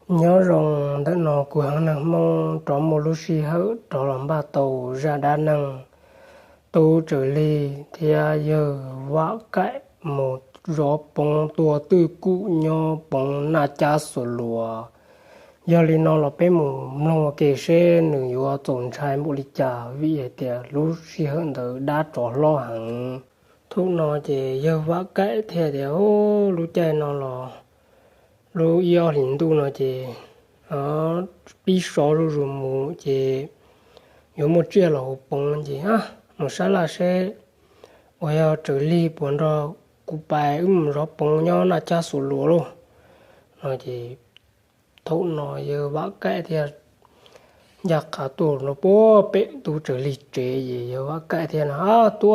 Nyob zoo ntawm no kuv Heev Neeg Hmoob rov muaj lub sij hawm rov los npaj tau zaj dab neeg tub Tsaws Lig thiab yawg Vam Kaim mus zov poov tua twj kum nyob poov Naj Cab Xuas Luas. Yog li no los peb mus mloog ua ke seb nws yuav txaus ntshai npaum li cas, vim hais tias lub sij hawm ntawd dab tsov hlob heev. Thaum no ces yawg Vam Kaim thiaj tias, Lub caij no los lub ib ob hlis ntuj no ces pib sov zuj zus mus ces yuav muaj tsiaj los hauv poov ces mus sab laj seb uas yog Tsaws Lig puas nrog kuv pais wb mus zov poov nyob Naj Cab Xuas Luas lauj. No ces thaum no yawg Vam Kaim thiaj ncaj qha tuaj rau puag pem tub Tsaws Lig tsev ces yawg Vam Kaim thiaj no, Tub,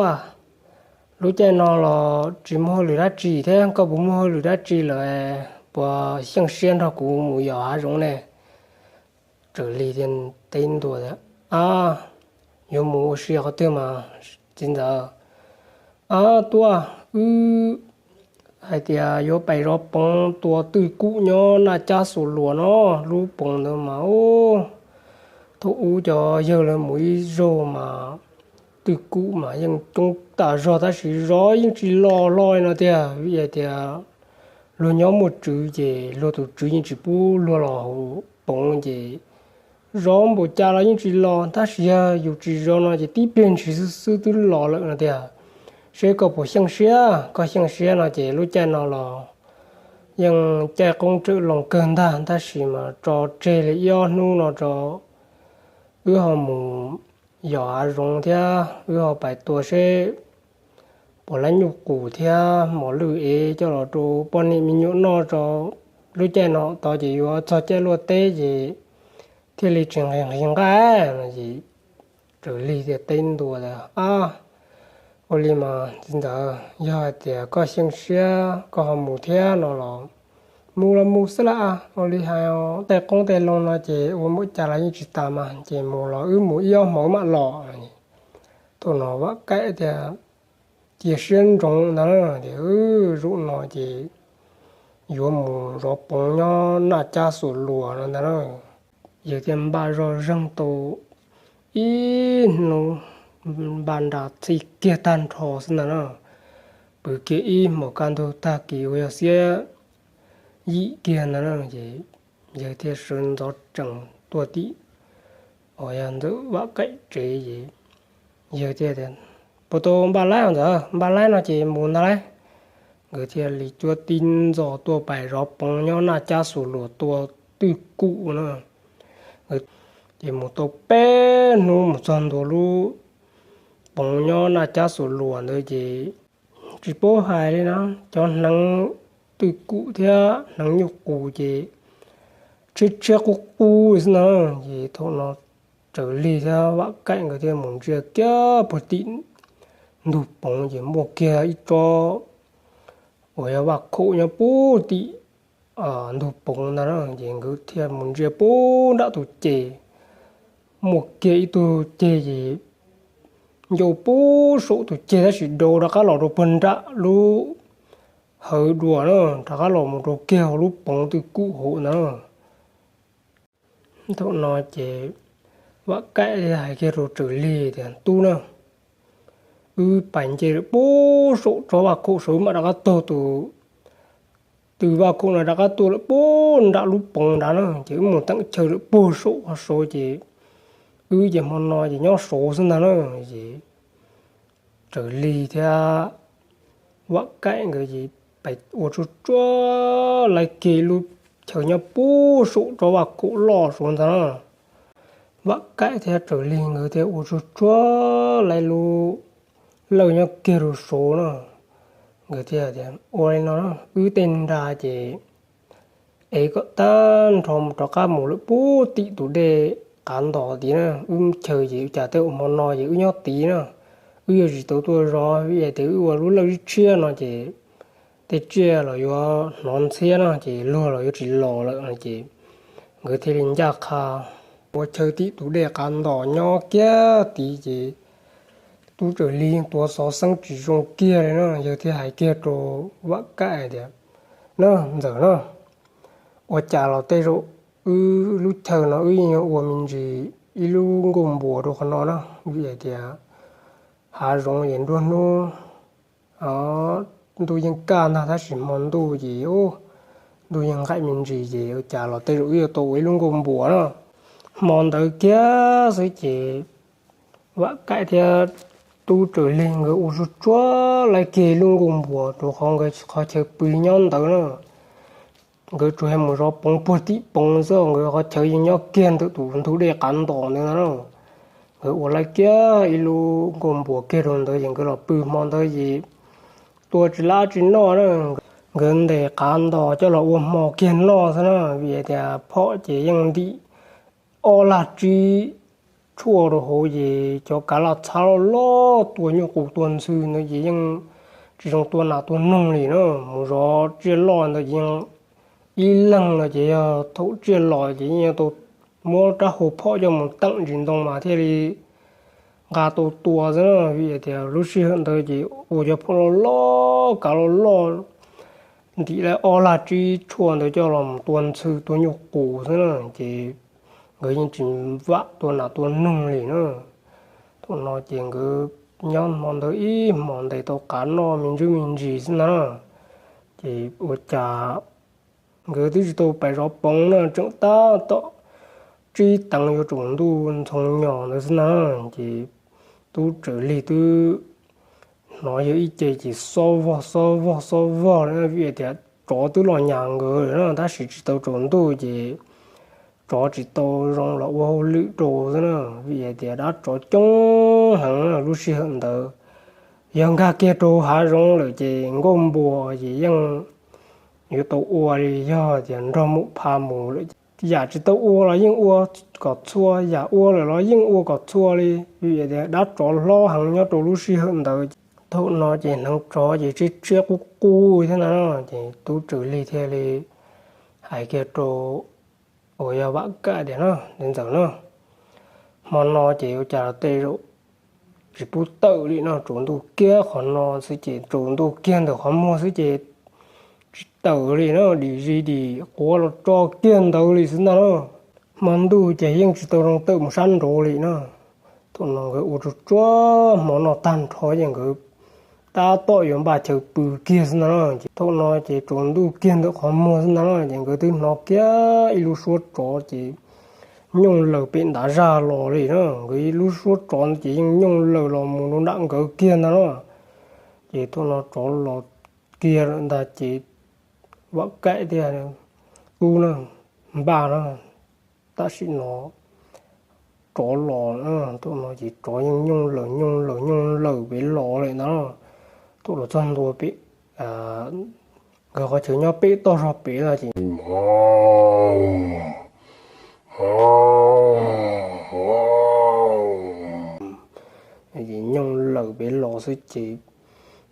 lub caij no los tsis muaj hauj lwm dab tsi thiab, koj puas muaj hauj lwm dab tsi lawm, puas xyeej siab nrog kuv mus yos hav zoov ne? Tsaws Lig thiaj teb ntua tias, Yuav mus ua si qhov twg mas txiv ntxawm? Tub, wb hais tias yuav pais zov poov tua twj kum nyob Naj Cab Xuas Luas no, lub poov ntawd mas thaum ub cov yawg lawv mus ib zaug mas twj kum mas yeej coob tas zog tab sis zov yeej tsis los hlo no tiag, vim hais tias luag nyob muaj tswv ces luag tus tswv yeej tsis pub luag los hauv poov ces zov npaum cas los yeej tsis los, tab sis yog yus tsis zov no ces tib pliag ntshis xwb xwb twb los lawm no tiag. Seb koj puas xyeej siab, koj xyeej siab no ces lub caij no los yeej caij qoob tsawm loo kawg ntag, tab sis mas tso tseg li ib ob hnub no tso, wb ho mus yos hav zoov thiab wb ho pais tua seb puas laib nyuj qus thiab mos lwj es coj los rau poj niam me nyuam noj tso. Lub caij no tod ces yuav txog caij luaj teb ces thiaj li tsis nqhis nqhis nqaij no es Tsaws Lig thiaj teb ntua tias, Ua li mas txiv ntxawm, yog hais tias koj xyeej siab koj ho mus thiab no los mus los mus xwb lauj. Ua li hais tej qoob tej loo no ces ua npaum cas los yeej tsis tas mas, ces mus los wb mus ib ob hmos mam los. Thaum no Vam Kaim thiaj cia siab ntsoov ntag na, tias zaum no ces yuav mus zov poov nyob Naj Cab Xuas Luas no ntag na. Yawg thiaj npaj zoj zeeg tau ib hnub, npaj nra txhij kiag tag nrho xwb ntag na, pw kiag ib hmos kaj ntug tag kis uas yog xiab yim kiag ntag na, ces yawg thiaj sawv ntxov tsees tuaj tim uas yog ntxawm Vam Kaim tsev ces yawg thiaj tias, Puas tau npaj laib os ntxawm? Npaj laib no ces mus ntag lauj. Nkawd thiaj li cuab tib ntxov tuaj pais zov poov nyob Naj Cab Xuas Luas tua twj kum na. Ces mus tau peb hnub mus txog ntua lub poov nyob Naj Cab Xuas Luas ntawd ces tsis paub hais li na, cov hneev twj kum thiab hneev nyuj qus ces tshiab tshiab qub qub xwb na. Ces thaum no Tsaws Lig thiab Vam Kaim nkawd thiaj mus ntsia kiag puag tim ntug poov ces muaj kiag ib tsob uas yog vaj khaum nyob puag tim ntug poov ntag na, ces nkawd thiaj mus ntsia puag nram tus ceg, muaj kiag ib tug ceg ces ncau puag saum tus ceg tab sis dau rov qab los rau puag nram lub hawv dua na, rov qab los mus rau kiag hauv lub poov twj kum hauv ntag na. Thaum no ces Vam Kaim thiaj hais kiag rau Tsaws Lig tias, Tub na, wb pais nce lawm puag saum tsob vaj khaum saud wb mam rov qab taug tus, tus vaj khaum no rov qab tuaj lawm puag nram lub poov nrad na, ces wb mus teem chaw lawm puag saum hauv saud ces wb ces hmo no ces nyob saud xwb ntag na. Ces Tsaws Lig thiab Vam Kaim nkawd ces pais ua tsuag tsuag laij kiag lub chaw nyob puag saum tsob vaj khaum loj saud ntag na. Vam Kaim thiab Tsaws Lig nkawd thiaj ua tsuag tsuag laij lub lawj nyob kiag rau saud na. Nkawd thiaj tias, Ua li no, wb tej nra ces ev kom tag nrho mus rov qab mus lawm puag tim tus dej qav ntos tid na. Wb chaw ces ua cas tej hmo no ces wb nyob tid na, wb yuav tsis tau tuaj zov vim tias wb ua lub lawj tshiab no ces tej tsiaj los yuav hnov ntxhiab no ces luag los yuav tsis los lawm no ces nkawd thiaj li ncaj qha ua chaw tim tus dej qav ntos nyob kiag tid ces tub Tsaws Lig yeej tuav xov xeeb tsis zoo kiag li na. Yawg thiaj hais kiag rau Vam Kaim tias, Na ntxawm na, ua cas los tej zaum Wb lub chaw no wb yeej ua me ntsis ib lub nkuaj npuas rau qhov no na, vim hais tias hav zoov es nruab hnub ntuj yeej kaj ntag, tab sis hmo ntuj ces ntuj yeej nqaim me ntsis ces ua cas los tej zaum wb yuav tau ua ib lub nkuaj npuas na. Hmo ntawd kiag xwb ces Vam Kaim thiab Tub Tsaws Lig nkawd ua tsuag tsuag laij kiag lub nkuaj npuas rau qhov nkawd qhov chaw pw nyob ntawd na. Nkawd tsuas yog mus zov poov puag tim poov xwb, nkawd qhov chaw yeej nyob kiag ntawm tus ntug dej qav ntos ntawd na. Nkawd ua laij kiag ib lub nkuaj npuas kiag rau ntawd ces nkawd los pw hmo ntawd ces tua tsis lab tsis noj na. Nkawd ntes qav ntos coj los ua hmo kiag noj xwb na, vim hais tias phom ces yeej ntim ob laj tsib tshuaj rau hauv ces cov kav laj txhab loj loj tua nyuj qus tua ntxhw ntawd ces yeej tsis zoo tua nas tua noog li na. Mus zov tsiaj loj ntawd ces yeej ib leeg no ces yog thaum tsiaj los ces yeej yuav tau muab rab hau phom coj mus teem ntsis ntoo mas thiaj li nqa tau tua xwb na. Vim tias lub sij hawm ntawd ces ua cov phom loj loj kav loj loj ntim lawm ob laj tsib tshuaj ntawd coj los mus tua ntxhw tua nyuj qus xwb na, ces nkawd yeej tsis vam tua nas tua noog li na. Thaum no ces nkawd nyob hmo ntawd ib hmos ntes tau qav noj me ntsis me ntsis xwb na, ces ua cas nkawd twb tsis tau pais zov poov na, tseem tab tom tsib teev yuav tsaus ntuj ntxhoo nyos ntawd xwb na, ces Tub Tsaws Lig twb hnov yog ib ce ces xob vog xob vog xob vog li, vim tias tsov twb los nyas nkawd lawm na, tab sis tsis tau tsaus ntuj ces tsov tsis tau zoo los ua hauj lwm rau xwb na, vim hais tias dab tsov coob heev lub sij hawm ntawd. Yog nkag kiag rau hav zoov lawm ces nkuaj npuas ces yeej yuav tau ua li, yog tias nrog mus pha mus lawm ces yam tsis tau ua los yeej ua kom txhua, yam ua lawm los yeej ua kom txhua li, vim tias dab tsov hlob heev nyob rau lub sij hawm ntawd. Thaum no ces hneev tsov ces tshiab tshiab qub qub thiab na, ces Tub Tsaws Lig thiaj li hais kiag rau uas yog Vam Kaim tias na, Ntxawm na, hmo no ces ua cas tej zaum tsis pub tawm li no, tsaus ntuj kiag qhov no xwb ces tsaus ntuj kiag ntawm qhov muag xwb ces tsis tawm li na, dim zis dim quav los tso kiag ntawd li xwb ntag na. Hmo ntuj ces yeej tsis tau zoo tawm mus sab nraud li na. Thaum no nkawd ua tsuag tsuag hmo noj tag nrho ces nkawd tab tom yuav npaj chaw pw kiag xwb ntag na. Ces thaum no ces tsaus ntuj kiag ntawm qhov muag xwb ntag na, ces nkawd twb hnov kiag ib lub suab tsov ces nyooj lawm pem ntav zaj los li na. Nkawd ib lub suab tsov ntawd ces yeej nyooj lawm los mus rau nram nkawd kiag ntag na. Ces thaum no tsov los kiag lawm ntag ces Vam Kaim tias, Tub na, npaj na, tam sim no tsov los, thaum no ces tsov yeej nyooj lawm nyooj lawm nyooj lawm pem los li ntag. Thaum los txog ntua pem nkawd qhov chaw nyob pem toj zog pem no ces nyooj lawm pem los xwb ces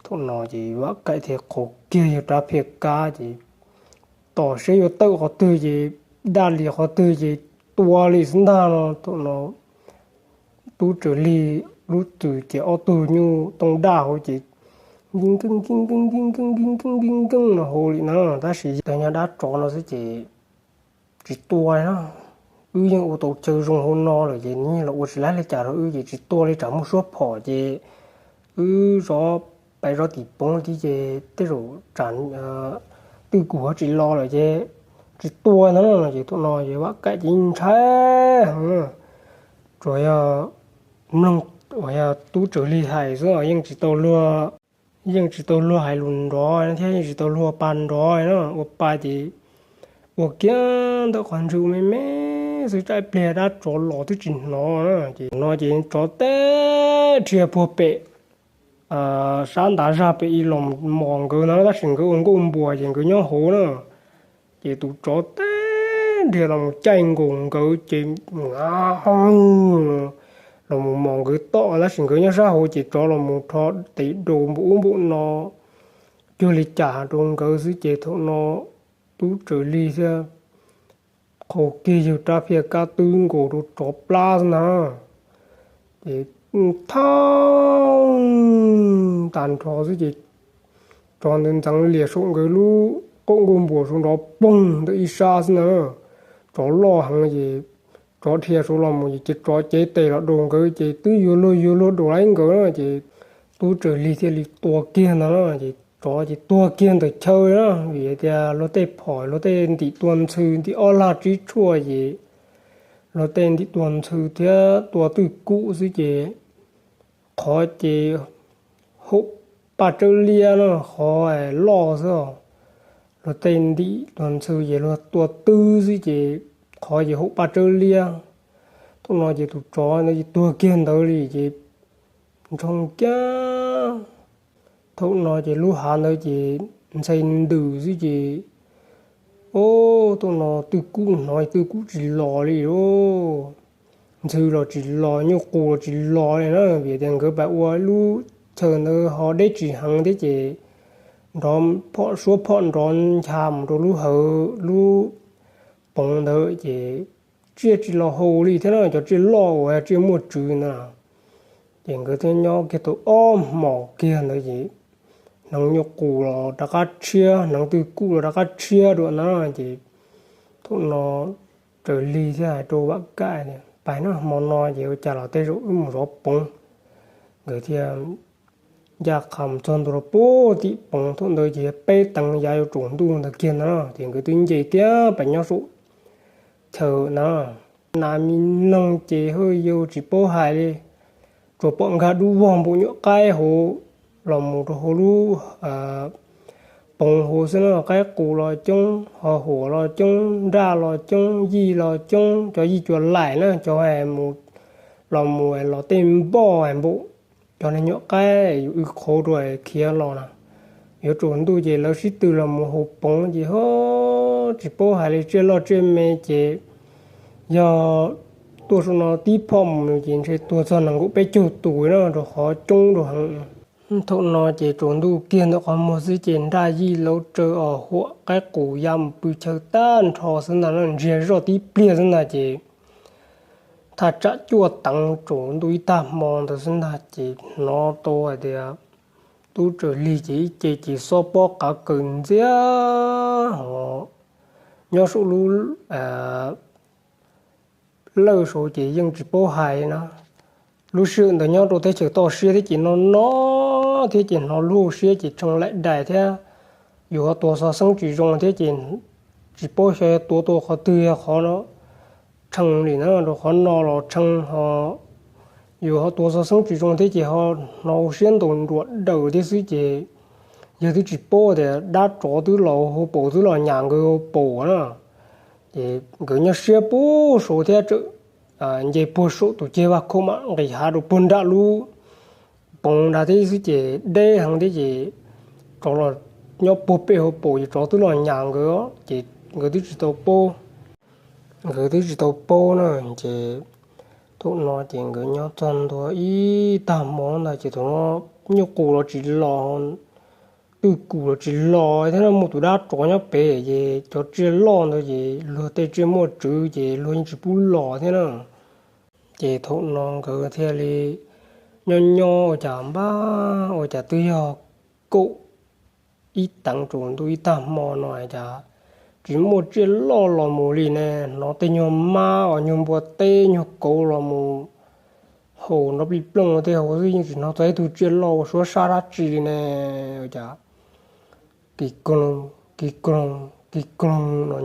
thaum no ces Vam Kaim thiaj qhau kiag yawg rab phiaj kab ces tos seb yuav tawm qhov twg ces daj li qhov twg ces tua li xwb ntag no. Thaum no Tub Tsaws Lig lub txwm ces ob tug nyuj tooj daj hauv ces nkig nkeej nkig nkeej nkig nkeej nkig nkeej nkig nkeej no hauv li na, tab sis tag nyob dab tsov no xwb ces tsis tua li na. Wb yeej ua tau chaw zoo hauv no lawm ces nws los ua tsis laib li cas rau wb ces tsis tua li, tsam muaj suab phom ces wb zov pais zov tim poov tib ces tej zaum tsam twj kum ho tsis los lawm ces tsis tua no no ces thaum no ces Vam Kaim ces ntshai heev na. Tsuas yog mloog uas yog Tub Tsaws Lig hais xwb os, yeej tsis tau luag, yeej tsis tau luag hais lus nrov thiab yeej tsis tau luag pa nrov na. Ua pa ces ua kiag ntawm qhov ntswg me me xwb, tsam ib pliag dab tsov los twb tsis hnov na. Ces no ces tsov teb rhiav puag pem sab ntav zaj pem ib los mos nkawd no, tab sis nkawd ua nkuaj npuas ces nkawd nyob hauv na. Ces tus tsov teb rhiav los mus caij nkaus nkawd ces los mus mos nkawd tom, tab sis nkawd nyob sab hauv ces tsov los mus rho tes rau npaum ub npaum no, cuag li cas rau nkawd xwb ces thaum no Tub Tsaws Lig thiab qhau kiag yawg rab phiaj kab twb nkaus rau tsov plab xwb na. Ces thaj tag nrho xwb ces tsov ntawd ntxeev lias saum nkawd lub qaum nkuaj npuas saum nrov poog ntawm ib sab xwb na. tsov loj heev ces tsov dhia saud los mus ces tsov cev tes los daus nkawd ces twb yuav luag yuav luag daus lawm nkawd na ces tub Tsaws Lig thiaj li tua kiag ntawd na ces tsov ces tuag kiag ntawm chaw na vim tias luag tej phom luag tej ntim tua ntxhw ntim ob lag tsib tshuaj ces luag tej ntim tua ntxhw thiab tua twj kum xwb ces qhov ces haum paj tsawb liab na, qhov loj xwb. Luag tej ntim tua ntxhw ces luag tua twb xwb ces qhov ces haum paj tsawb liab. Thaum no ces tus tsov ntawd ces tuag kiag ntawd li ces ntshoo kiag. Thaum no ces lub hav ntawd ces ntxhais ntws xwb ces, o, thaum no twj kum hnov twj kum tsis los li os. Ntxhw los tsis los, nyuj qus los tsis los li na vim tias nkawd pab ua lub chaw ntawd ho deb tsis heev thiab ces nrov phom suab phom nrov ncha mus rau lub hawv lub poov ntawd ces tsiaj tsis los haus li thiab na, cov tsiaj loj uas tsiaj muaj tswv ntawd. Ces nkawd thiaj nyob kiag tau ob hmos kiag ntawd ces hneev nyuj qus los rov qab tshiab, hneev twj kum los rov qab tshiab dua na ces thaum no Tsaws Lig thiaj hais rau Vam Kaim tias, Pais na, hmo no ces ua cas los tej zaum wb mus zov poov. Nkawd thiaj ncaj qha mus txog ntua rau pem tim poov, thaum ntawd ces peb teev yav yuav tsaus ntuj ntawd kiag ntag na ces nkawd twb nce tiag pas nyob saum chaw na. Nas me neeg ces hwj yug tsis paub hais li, tsuas pom nkag dub vog npaum nyuam qaib hauv los mus rau hauv lub poov hauv xwb na. Qaib qus los coob, ho huam los coob, nraj los coob, yij los coob, cov yij cua laim na, cov mus los mus los tej npoj npaum cov nyuam qaib yus w qhauv rau khiav los na. Yuav tsaus ntuj ces lawv sib tw los mus haus poov ces ho tsis paub hais li, tsiaj loj tsiaj me ces yog tuaj saum no tib phom mus ces ntshe tuag txog nees nkaum peb caug tus na, rau qhov coob rau heev. Thaum no ces tsaus ntuj kiag ntawm qhov muag xwb ces nraj yij lauv tsaws os huam qaib qus ya mus pw chaw tag nrho xwb ntag na, ntsiag zoj tib pliag xwb ntag ces thaj tsam cuaj teev tsaus ntuj ib tag hmo ntawd xwb ntag ces hnov tau hais tias tub Tsaws Lig ces ib ce ces xob pob qav kaws ntxiag ho nyob saum lub lawj saud ces yeej tsis paub hais na. Lub sij hawm ntawd nyob rau teb chaws toj siab thiab ces no no thiab ces hnov lub hauv siab ces tshee laim dais thiab yus ho tuag xov xeeb tsis zoo thiab ces tsis paub xyov tuav tau qhov twg yog qhov no tshee li na, rau qhov no los tshee ho yus ho tuav xov xeeb tsis zoo thiab ces ho hnov hauv siab ntaus nruas daws thiab xwb ces yawg twb tsis paub tias dab tsov twb los hauv paus twb los nyas nkawd hauv paus na. Ces nkawd nyob siab puag saud thiab txawm nce puag saum tus ceg vaj khaum mam nqis hav rau puag nram lub poov nrad thiab xwb ces deb heev thiab ces tsov los nyob puag pem hauv paus ces tsov twb los nyas nkawd ces nkawd twb tsis tau paub. Nkawd twb tsis tau paub na ces thaum no ces nkawd nyob txog ntua ib tag hmo ntag ces thaum no nyuj qus los tsis los, twj kum los tsis los thiab no, muaj tus dab tsov nyob pem ces cov tsiaj loj ntawd ces luag tej tsiaj muaj tswv ces luag yeej tsis pub los thiab na. Ces thaum no nkawd thiaj li nyob nyob ua cas npaj ua cas twb yog kaum ib teev tsaus ntuj ib tag hmo no cas tsis muaj tsiaj loj los mus li ne, hnov tej nyuag mab os nyuag npua teb nyuag kauv los mus haus nrov plig plooj tej hauv xwb yeej tsis hnov txog ib tug tsiaj loj ua suab sab dab tsi li ne. Ua cas kis koog kis koog kis koog no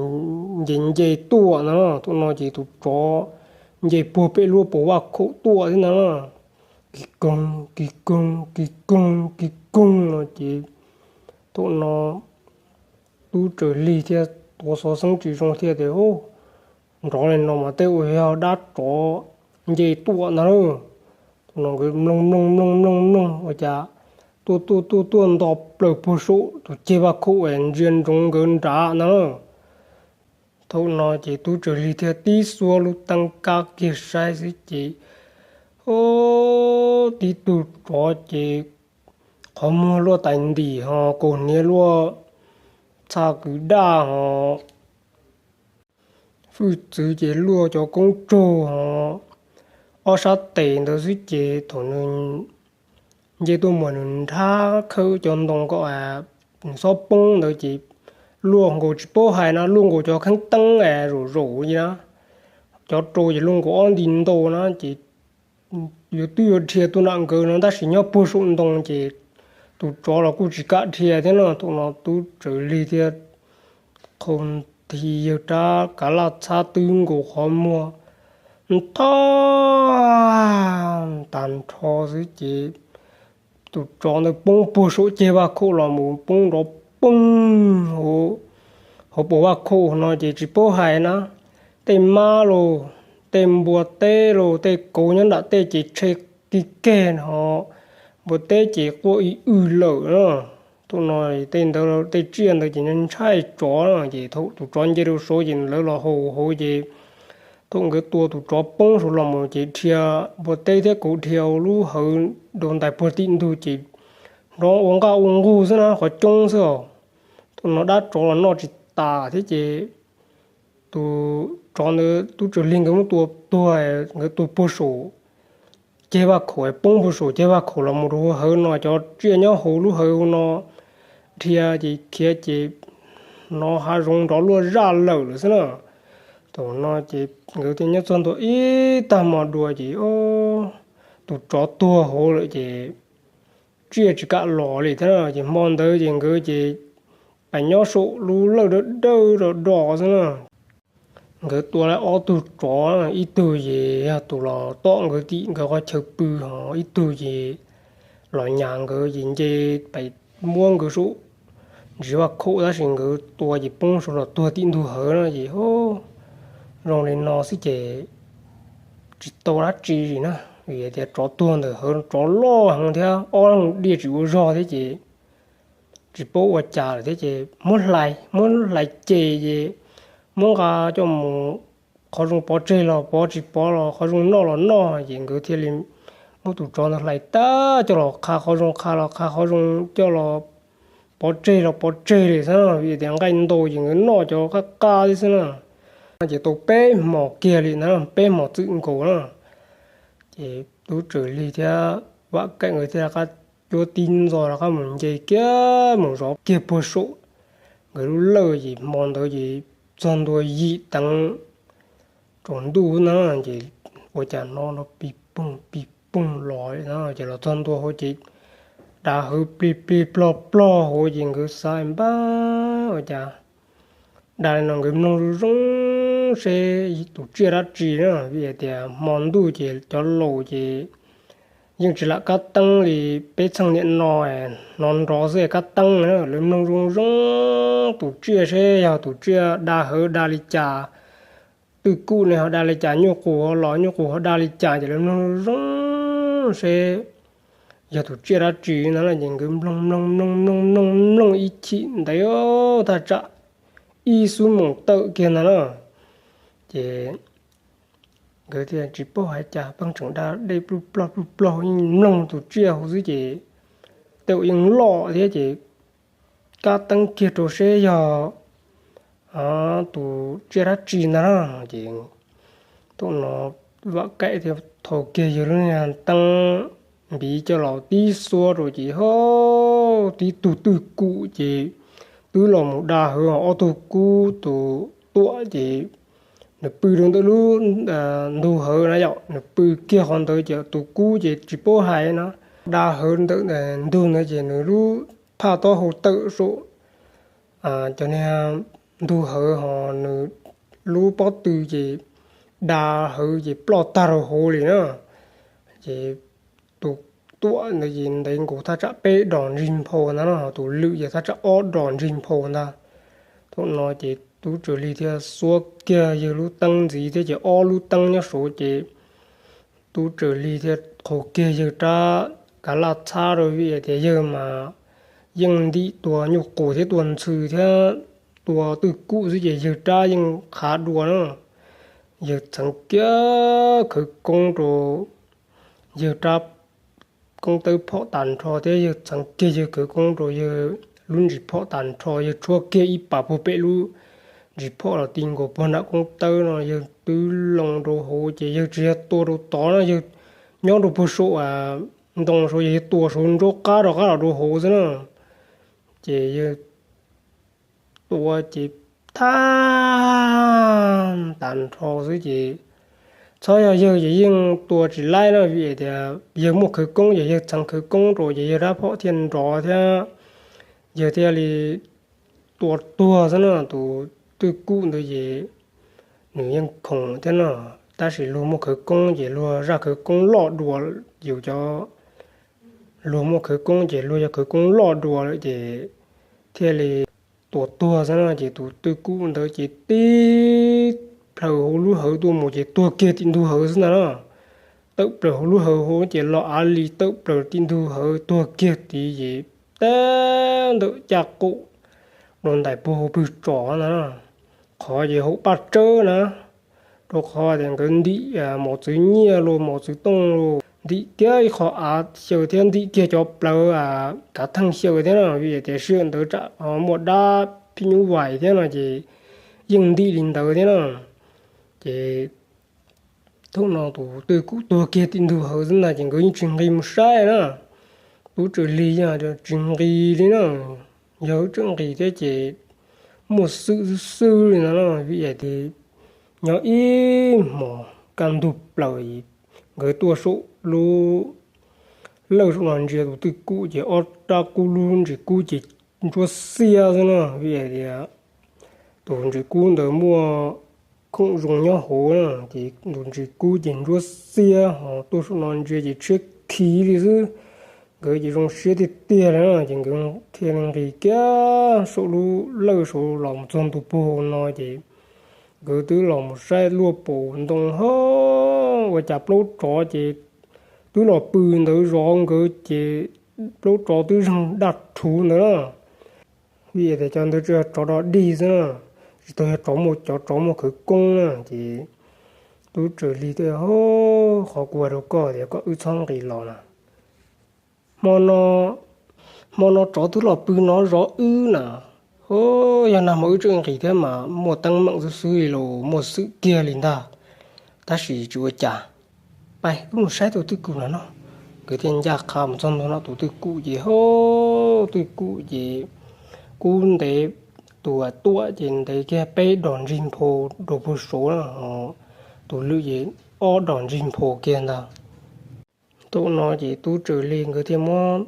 nce nce tuaj ntag na. Thaum no ces tus tsov nce puag pem lub paus vaj khaum tuaj thiab ntag na. Kis koog kis koog kis koog kis koog no ces thaum no tub Tsaws Lig thiaj tuav xov xeeb tsis zoo thiaj tias, Nrov li no mas tej ua yog dab tsov nce tuaj ntag lauj. Thaum no nkawd mloog mloog mloog mloog mloog ua cas tuaj tuaj tuaj tuaj nto plaws puag saum tus ceg vaj khaum es ntsia ntsoov nkawd nrad ntag lauj. Thaum no ces tub Tsaws Lig thiaj tib xuab lub teeb kab kiag saib xwb ces, o, tib tug tsov ces qhov muag luaj tais ntim ho kaus hniav luaj txha kwv daj ho fwj txwv ces luaj cov koob tsaug ho ob sab tes ntawd xwb ces thaum nws nce tuaj mus nws nrhab khawb cov ntoo kom nws xob poob ntawd ces luaj nkaus tsis paub hais na, luaj nkaus cov kheeb teeb es zaum zaum li na, cov rau ces luaj nkaus ob nti ntau na ces yuav twb yuav dhia tuaj nram nkawd no tab sis nyob puag saum ntoo ces tus tsov los kuj tsis kam dhia thiab no. Thaum no tub Tsawm Lig thiaj qhau nthi yawg rab kav laj txhab twb nkaus qhov muag nthos tag nrho xwb ces tus tsov ntawd poob puag saum ceg vaj khaum los mus poob nrov poog hauv paus vaj khaum no ces tsis paub hais na, tej mab los, tej npua teb los, tej kauv nyob nram tej ces tshe kig keg no, npua teb ces quaj ib w lawm na. Thaum no tej ntawd tej tsiaj ntawd ces ntshai tsov no ces thaum tus tsov nce rau saud ces lawv los haus hauv ces thaum nkawd tua tus tsov poob saud los mus ces dhia npua teb thiab kauv dhia lub hawv rau ntais puag tim ntug ces nrov ua nqaj ua nqug xwb na, qhov coob xwb os. Thaum no dab tsov los noj tsis tas thiab ces tus tsov ntawd tub Tsawm Lig nkawd muab tua tuag, nkawd tua puag saum ceg vaj khaum, poob puag saum ceg vaj khaum los mus rau hauv hawv no, cov tsiaj nyob hauv lub hawv no dhia ces khiav ces hnov hav zoov nrov luaj zaj lawm lawm xwb na. Thaum no ces nkawd thiaj nyob txog ntua ib tag hmo dua ces tus tsov tuag hauv lawm ces tsiaj tsis kam los li thiab na. Ces hmo ntawd ces nkawd ces pais nyob saum lub lawj dawb dawb do do xwb na. Nkawd tua tau ob tug tsov, ib tug ces yog tus los tom nkawd tim nkawd qhov chaw pw, ho ib tug ces los nyas nkawd ces nce pais muab nkawd saum ntsis vaj khaum tab sis nkawd tua ces poob saud los tuag tim ntug hawv no ces zoo li no xwb ces tsis tau dab tsi li na, vim tias tsov tuag ntawm hawv tsov loj heev thiab ob leeg diaj tsis ua zog thiab ces tsis paub ua cas lawm thiab ces muab hlais, muab hlais ces ces muab nqa coj mus, qhov zoo pov tseg los pov, tsis pov los qhov zoo noj los noj ces nkawd thiaj li muab tus tsov ntawd hlais tag coj los qha qhov zoo, qha los qha qhov zoo, coj los pov tseg los pov tseg li xwb vim tias nqaij ntau ces nkawd noj cov qab qab thiab xwb na. Ces tau peb hmos kiag li na, peb hmos txwm nkaus na. Ces tub Tsawm Lig thiab Vam Kaim nkawd thiaj rov qab cuab tib ntxo rov qab mus nce kiag mus zov kiag puag saum nkawd lub lawj ces hmo ntawd ces txog ntua yim teev tsaus ntuj na ces ua cas hnov pig poog pig poog los na ces los txog ntua hauv ces da hawv plig plig plog plog hauv ces nkawd xav npab ua cas da li no nkawd mloog zoo zoo seb tus tsiaj dab tsi na, vim tias hmo ntuj ces cov laus ces yeej tsis lam kab teeb li peb txheej niam no, hnov nrov xwb kab teeb na. Lawv mloog zoo zoo tus tsiaj seb yog tus tsiaj da hawv da li cas, twj kum ne ho da li cas, nyuj qus ho los nyuj qus ho da li cas ces lawv mloog zoo zoo seb yog tus tsiaj dab tsi ntag na. Ces nkawd mloog mloog mloog mloog mloog mloog ib chim ntev thaj tsam ib xuab moos tawm kiag ntag na. Ces nkawd thiaj tsis paub hais cas pheej tseem da dej pluj plog pluj plog yeej mloog tus tsiaj hauv xwb ces tej zaum yeej loj thiab ces kab teeb kiag rau seb yog tus tsiaj dab tsi ntag na. Ces thaum no Vam Kaim thiaj thau kiag yawg lub niag teeb npiv coj los tib xuab rau ces ho tib tug twj kum ces twb los mus da hawv, ob tug kub, tus tuam ces nws pw rau ntawm lub ntug hawv na yom, nws pw kiag qhov ntawd ces tus kub ces tsis paub hais na, da hawv ntawm ntug ntawd ces nws lub phaj taub hau tawm saum cov niag ntug hawv ho nws lub pob tw ces da hawv ces ploj tag rau hauv li na. Ces tus tuam ntawd ces ntev nkaus thaj tsam peb dos ntsig nphau ntag no, tus lwm ces thaj tsam ob dos ntsig nphau ntag. Thaum no ces tub Tsawm Lig thiaj xuab kiag yawg lub teeb ntxiv thiab ces ob lub teeb nyob saud ces tub Tsawm Lig thiaj qhau kiag yawg rab kav laj txhab rau vim tias yawg mas yeej ntim tua nyuj qus thiab tua ntxhw thiab tua twj kum xwb ces yawg rab yeej qhav dua na. Yawg txheev kiag khawv koob rau yawg rab koob tawb phom tas nrho thiab yawg txheev kiag yawg khawv koob rau yawg lub ntsis phom tas nrho, yawg tshuab kiag ib pas puag pem lub ntsis phom los ti nkaus puag nram koob tawb no, yawg twb loo rau hauv ces yawg tsis yog tua rau tod na, yawg nyob rau puag saum ntoo saud, yawg tua saud ntsuab qab rov qab los rau hauv xwb na. Ces yawg tua ces thaj tas nrho xwb ces txhob yog yawg ces yeej tua tsis laib na, vim tias yawg muaj khawv koob ces yawg txheev khawv koob rau ces yawg rab phom thiaj nrov thiab yawg thiaj li tua tuag xwb na. Tus twj kum ntawd ces nws yeej khoom thiab no, tab sis luag muaj khawv koob ces luag zaj khawv koob loj dua, yus cov luag muaj khawv koob ces luag yog khawv koob loj dua lawm ces thiaj li tua tuag xwb no. Ces tus twj kum ntawd ces tib plhaws hauv lub hawv tuaj mus ces tuag kiag tim ntug hawv xwb ntag na. Tawm plaws hauv lub hawv hauv ces los av li tawm plaws tim ntug hawv tuag kiag tid ces teb ntawm caj qaum rau ntais puag hauv pwg tso ntag na. Qhov ces hauv paj tsawb na, rau qhov tias nkawd ntim mos txwv nyiaj los mos txwv tooj los ntim kiag ib qho av xyaw thiab ntim kiag cov plawv kav theej xyaw thiab no, vim tias sij hawm ntawd tsam muaj dab phim nyuj vais thiab no ces yeej ntim li ntawd thiab na. Ces thaum no tus twj kum tuag kiag tim ntug hawv xwb ntag ces nkawd yeej tsis nqis mus saib na. Tub Tswm Lig yeej tsis nqis li na, yog tseem nqis thiab ces muaj xwm xwb xwb li ntag na, vim tias nyob ib hmos kaj ntug plaws nkawd tuaj saum lub lawj saum no ntsia tus twj kum ces ob rab kub lub ntsis kub ces ntsuab xiab xwb na, vim tias tus ntsis kub ntawd muaj khoom zoo nyob hauv na, ces tus ntsis kub ces ntsuab xiab ho tuaj saum no ntsia ces tshiab khiv li xwb. Nkawd ces zoo siab tiag tiag li na, ces nkawd thiaj li nqis kiag saum lub lawj saud los mus txog ntu puag no ces nkawd twb los mus saib luaj paus ntoo ho ua cas plaub tsov ces twb los pw ntawd zov nkawd ces plaub tsov twb zeeg daj rhuv ntawd na. Vim tias cov ntawd tsis yog tsov dog dig xwb na, tsis tau yog tsov muaj, cov tsov muaj khawv koob na. Ces Tub Tswm Lig tias, Qhov kuv hais rau koj tias koj wb txhob nqis los na, hmo no, hmo no tsov twb los pw no zov wb na. Yog nag hmo wb tseem nqis thiab mas muaj teeb meem xwb xwb li los muaj xwm kiag li ntag. Tab sis tsis ua cas, pab wb mus saib tus twj kum no no. Nkawd thiaj ncaj qha mus txog ntua no tus twj kum ces ho, twj kum ces kub ntev tus tuam ces ntev kiag peb dos ntsig nphau rau puag saud na, tus lwm ces ob dos ntsig nphau kiag ntag. Thaum no ces Tub Tswm Lig nkawd thiaj muab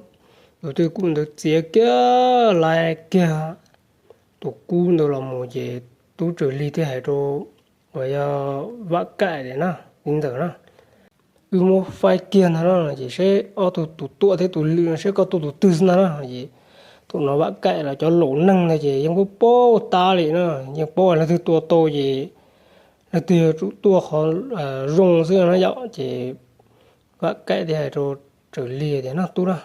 tus twj kum ntawd txiav kiag laib kiag tus kub ntawd los mus ces Tub Tswm Lig thiaj hais rau uas yog Vam Kaim na, li ntawd na, wb muab faib kiag ntag na, ces seb ob tug tus tuam thiab tus lwm no seb koj tuaj tus twg xwb ntag na. Ces thaum no Vam Kaim los cov laus neeg ntag ces yeej paub paub tab li na, yeej paub leej twg tua tau ces leej twg yuav tsum tuaj qhov zoo xwb no yom. Ces Vam Kaim thiaj hais rau Tswm Lig tias, No tub na,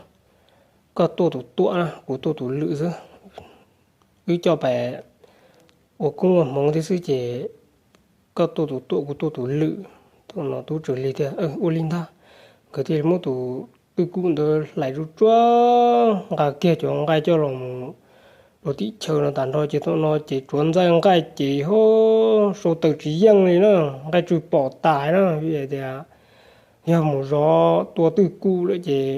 koj tuaj tus tuam na, kuv tuaj tus lwm xwb. Wb coj pais ua koob ua hmoov thiab xwb ces koj tuaj tus tuam kuv tuaj tus lwm. Thaum no Tub Tswm Lig tias, Ua li ntag. Nkawd thiaj li muab tus twj kum ntawd hlais tsuag tsuag, nqa kiag cov nqaij coj los mus rau tim chaw no tas nrho ces thaum no ces tsuav ntxaij nqaij ces ho sau taws tsis yeej li na, nqaij tsw pom tas na, vim tias yog mus zov tua twj kum lawm ces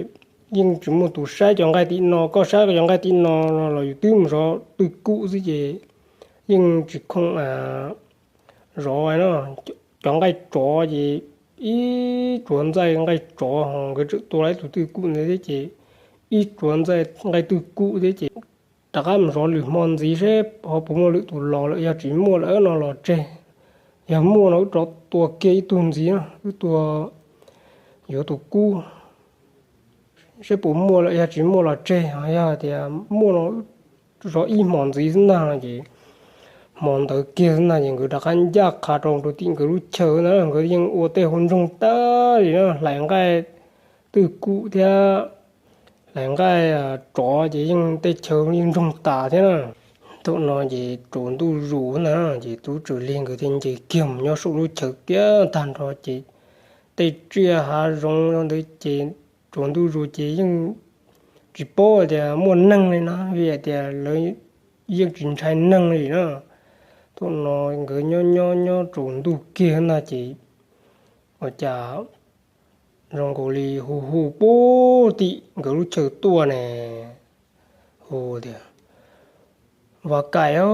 yeej tsis muaj tus saib cov nqaij tim no, koj saib cov nqaij tim no no los yus twb mus zov twj kum xwb ces yeej tsis khoom zov na. Cov nqaij tsov ces ib tsuav ntxaij nqaij tsov ho nkawd tseem tua tau ib tug twj kum ntawd thiab ces ib tsuav ntxaij nqaij twj kum thiab ces rov qab mus zov lwm hmo ntxiv seb ho puas muaj lwm tus los lawm, yog tsis muaj lawm no los tseg, yog muaj no wb rov tua kiag ib tug ntxiv na, wb tua yuav tus kub seb puas muaj lawm, yog tsis muaj los tseg, yog tias muaj no zov ib hmo ntxiv xwb ntag no ces hmo ntawd kiag xwb ntag ces nkawd rov qab ncaj qha rau rau tim nkawd lub chaw ntag, nkawd yeej ua tej hauv ntsoog tag li na, hlais nqaij twj kum thiab hlais nqaij tsov ces yeej tej chaw yeej ntsoog tas thiab na. Thaum no ces tsaus ntuj zus ntag ces Tub Tswm Lig nkawd thiaj nce kiag mus nyob saum lub chaw kiag tag nrho ces tej tsiaj hav zoov ntawd ces tsaus ntuj zus ces yeej tsis paub tias muaj neeg li na, vim tias lawv yeej tsis ntshai neeg li na. Thaum no nkawd nyob nyob nyob tsaus ntuj kiag ntag ces ua cas zoo nkaus li hu hu puag tim nkawd lub chaw tuaj ne, hu tias, Vam Kaim,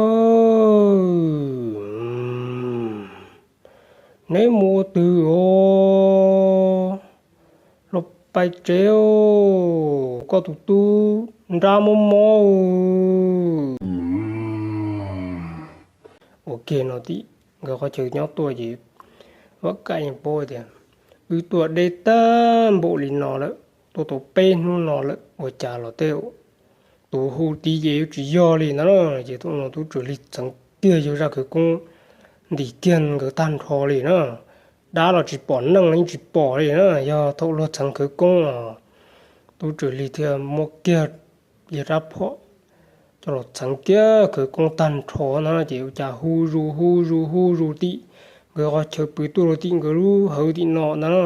neb mus ua twg os? Los pais tsev, koj tus tub nrab mob mob. Ua kiag no tim nkawd qhov chaw nyob tuaj ces Vam Kaim yeej paub tias, wb tuaj deb tag npaum li no lawm, tuaj tau peb hnub no lawm ua cas los tej tus hu tid ces yuav tsis yog li ntag na. Ces thaum no tub Tswv Lig txheev kiag yawg zaj khawv koob ntim kiag nkawd tag nrho li na. Dab los tsis pom, neeg los yeej tsis pom li na, yog thaum luag txheev khawv koob os. Tub Tswv Lig thiaj muab kiag yawg rab phom coj los txheev kiag khawv koob tag nrho na ces ua cas hu zus hu zus hu zus tim nkawd qhov chaw pw tuaj rau tim nkawd lub hawv tim no ntag na.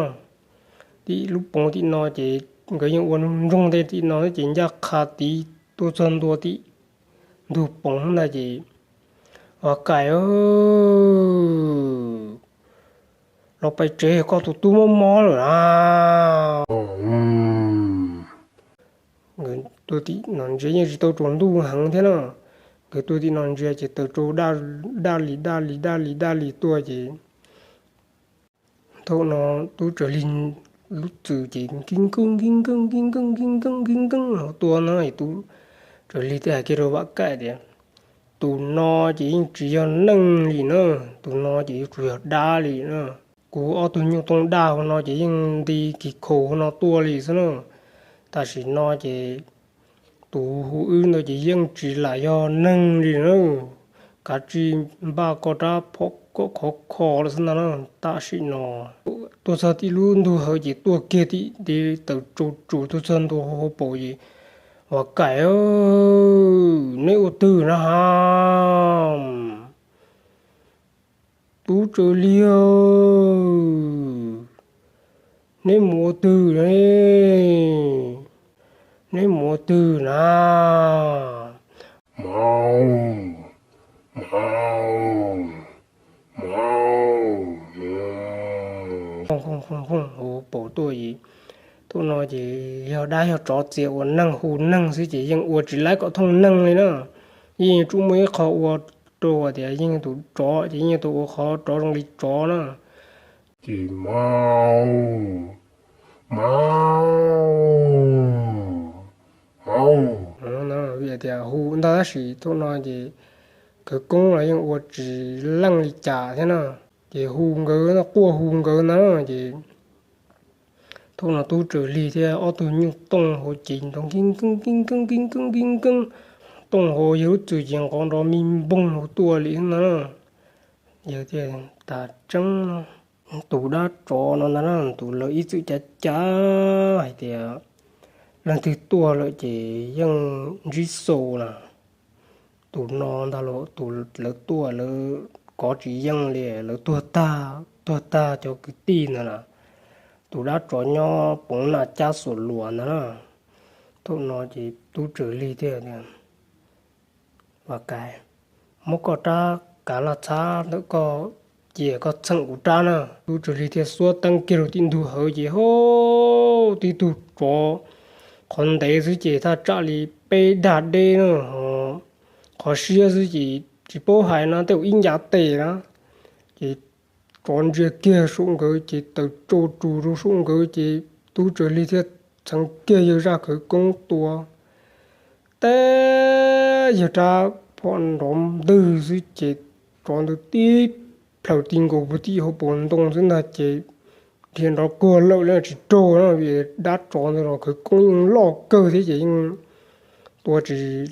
Tim lub poov tim no ces nkawd yeej ua ntsoog ntsoog tej tim no ces ncaj qha tid tuaj txog ntua tim ntug poov ntag ces, Vam Kaim, los pais tsev, koj tus tub mob mob lawm na. Nkawd tuaj tim no ntsia yeej tsis tau tsaus ntuj heev thiab na. Nkawd tuaj tim no ntsia ces taws tsau daj li daj li daj li daj li tuaj ces thaum no tub Tswv Lig lub txwm ces nkig nkeej nkig nkeej nkig nkeej nkig nkeej nkig nkeej hauv tuaj na. Tub Tswv Lig thiaj hais kiag rau Vam Kaim tias, tus no ces yeej tsis yog neeg li na, tus no ces yuav tsum yog dab li na. Kuv ob tug nyuj tooj daj hauv no ces yeej nti kis khaus hauv no tuaj li xwb na. Tam sim no ces tus hu wb ntawd ces yeej tsis lam yog neeg li na. Kav tsij npaj koj rab phom kom khov kho lawm xwb ntag na. Tam sim no tuaj txog tim lub ntug hawv ces tuaj kiag tim ntiv taws tsau tsus tuaj txog ntua hauv paus ces, Vam Kaim, neb ua twg na ha? Tub Tswv Lig, neb mus ua twg ne? Neb mus ua twg na? Mau, mau, mau, hauv paus tuaj es, thaum no ces yog dab yog tsov txia ua neeg hu neeg xwb ces yeej ua tsis laib kom thooj neeg li na. Yeej yuav tsum muaj ib qho ua rau tias yeej tus tsov ces yeej tau ua qhov tsov zoo li tsov na. Ces mau, mau, mau, vim tias hu ntag tab sis thaum no ces khawv koob los yeej ua tsis leej li cas thiab na. Ces hu nkawd, quaj hu nkawd ntag ces thaum no tub Tswv Lig thiab ob tug nyuj tooj hauv ces nrov nkig nkeeb nkig nkeeb nkig nkeeb nkig nkeeb, tooj hauv yawg lub txwm ces nqov nrov mi npoog hauv tuaj li na. Yawg thiaj tas tseeb no, tus dab tsov no ntag na, tus lawv ib txwm cav cav hais tias leej twg tuaj lawm ces yeej ntsib xus na. Tus no ntag los tus lawv tuaj lawv kov tsis yeej li, lawv tuag tag, tuag tag cov kwv tij ntag na. Tus dab tsov nyob poov naj cab xuas luas ntag na. Thaum no ces tub Tswv Lig thiaj tias, Vam Kaim, muab koj rab kav laj txhab ntawm koj cia koj txheem kuv rab na. Tub Tswv Lig thiaj xuab teeb kiag rau tim ntug hawv ces ho tib tug tsov qhov ntev xwb ces thaj tsam li peb dag deb na, qhov siab xwb ces tsis paub hais no tej zaum ib ncav tes na. Ces tsov ntsia kiag saum nkawd ces taws tsau rus rau saum nkawd ces tub Tswv Lig thiaj txheev kiag yawg zaj khawv koob tua teb yawg rab phom nrov ntwg xwb ces tsov ntawd tib plhaws ti nkaus puag tim hauv paus ntoo xwb ntag ces dhia nrov kuag lawm li tsis raug na, vim dab tsov ntawd los khawv koob yeej loj kawg thiab ces yeej tua tsis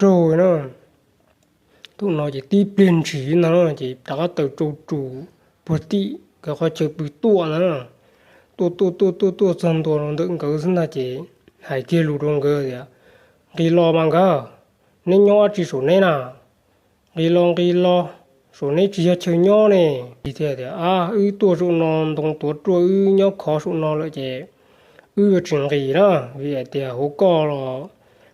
raug na. Thaum no ces tib pliag ntshis ntag no ces rov qab taws tsau rus puag tim nkawd qhov chaw pw tuaj ntag na. Tuaj tuaj tuaj tuaj tuaj txog ntua rau ntawm nkawd xwb ntag ces hais kiag lus rau nkawd tias, Nqis los mas nkawd, neb nyob dab tsi saum neb na? Nqis los nqis los, saum neb tsis yog chaw nyob ne. Thiaj tias, Ab, wb tuaj saum no ntoo tuav ruaj, wb nyob khov saum no lawm ces wb yuav tsis nqis na, vim hais tias hauv koj los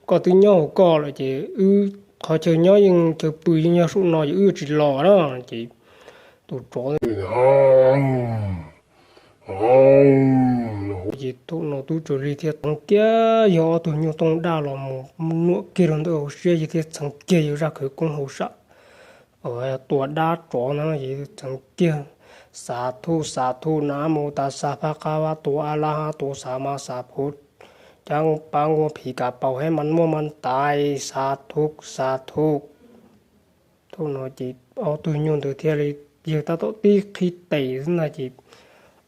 koj twb nyob hauv koj lawm ces wb qhov chaw nyob yeej chaw pw yeej yog saum no ces wb yuav tsis los na. Ces tus tsov ces Thaum no tub Tswv Lig thiaj txheev kiag yog ob tug nyuj tooj daj los mus nuam kiag rau ntawm hauv siab, yawg thiaj txheev kiag yawg zaj khawv koob hauv sam tua dab tsov ntawd, yawg txheev kiag: Xav thuj, xav thuj, na mus tas xav phaj qab vab tua a la ha tua xav mas xav phuv, cab pab nkuaj phim kas paus hab mas muaj mas tais, xav thuj, xav thuj. Thaum no ces ob tug nyuj ntawd thiaj li, yawg tab tom tib qhib tes xwb ntag ces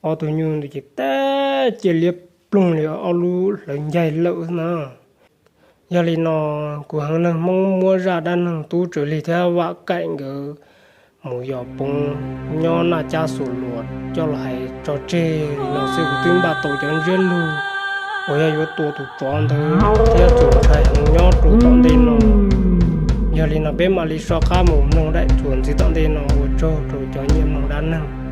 ob tug nyuj ntawd ces teb cia liab ploog li ob lub hlawv ncaig lawm xwb na. Yog li no, kuv Hmoob neeg Hmoob muab zaj dab neeg tub Tswv Lig thiab Vam Kaim nkawd mus yos poob nyob Naj Cab Xus Luas coj los hais tso tseg li no xwb. Kuv twb npaj tau cov ntsiab lus uas yog yuav tua tus tsov ntawd thiab txuas ntshai heev nyob rau tom ntej no. Yog li no peb mam li so qab mus mloog daim txuas ntxiv tom ntej no. Ua tsaug rau cov nyiam mloog dab neeg.